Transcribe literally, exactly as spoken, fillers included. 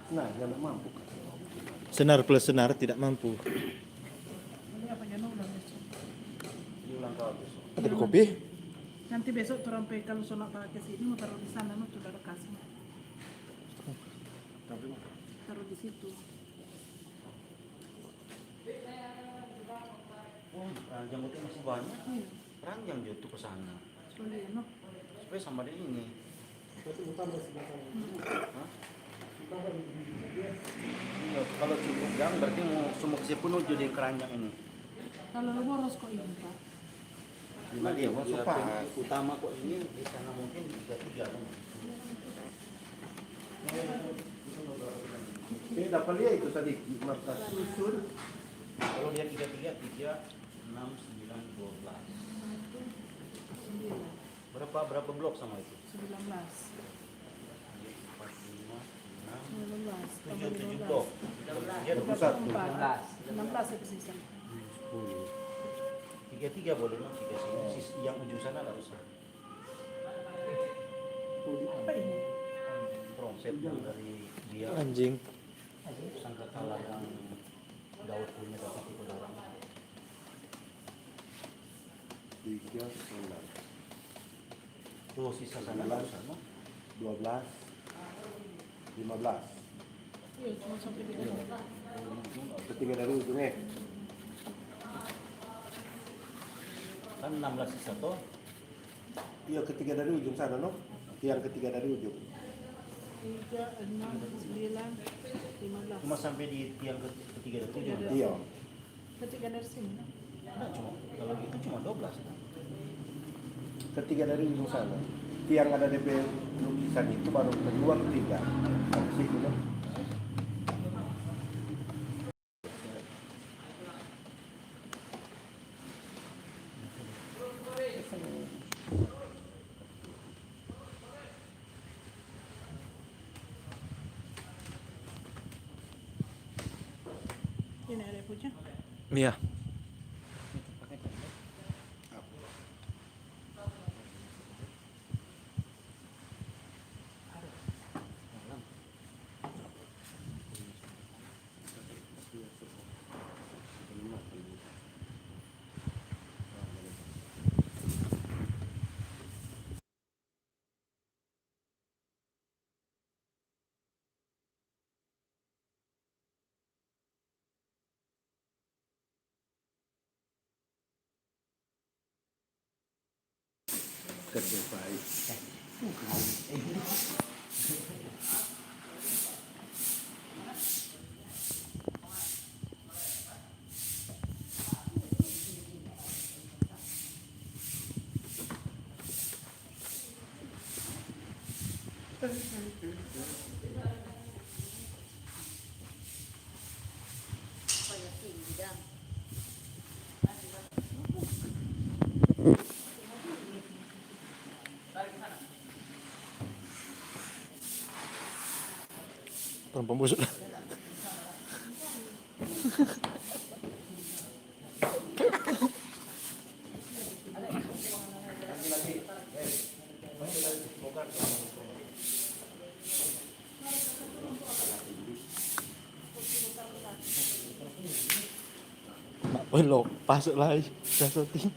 Nah, dia nggak mampu. Senar plus senar tidak mampu. Ada kopi? Nanti besok torang pe, kalau so nak pake sini, mo taru di sana, no, sudah ada kasih. Taru di situ. Oh, ranjang itu masih banyak. Iya. Ranjang juga tuh ke sana. Supaya sama deng ini. Hah? Iya, kalau cukup jang berarti mo, semua kase penuh jo deng keranjang ini. Kalau lo boros kok ini, Pak. Lima dia, masuk pas. Utama kok ini di sana mungkin tiga tiga kan. Ini dapat dia itu tadi, Marta susun. Kalau dia tiga tiga, tiga, enam, sembilan, dua belas. Berapa, berapa blok sama itu? Sembilan belas. Empat, lima, enam, tujuh, tujuh blok. Dia dua puluh satu. Enam belas itu sisa. Tiga tiga boleh, no? Tiga sini. Sis, yang ujung sana nggak usah. Apa ini? Tromset yang dari dia. Anjing. Sangkakala yang Daud punya, tapi itu dalam. Tiga, sembilan. Tuh, sisa sana nggak usah, no? Dua belas, lima belas. Iya, cuma sampai di ujung. Ketiga dari ujung, eh. Kan enam belas sisa, toh? Iya, ketiga dari ujung sana, no? Tiang ketiga dari ujung. Tiga, enam, sembilan, lima belas. Cuma sampe di tiang ke-, ketiga dari ujung. Iya. Ketiga dari sini, no? Nah, cuma, kalau gitu cuma dua belas, kan? Ketiga dari ujung sana. Tiang ada depe lukisan itu baru kedua, ketiga. Dari situ, no? Ini ada punya? Iya. Perempuan busuk. Nak poi lo, pasuk lai, dah shooting.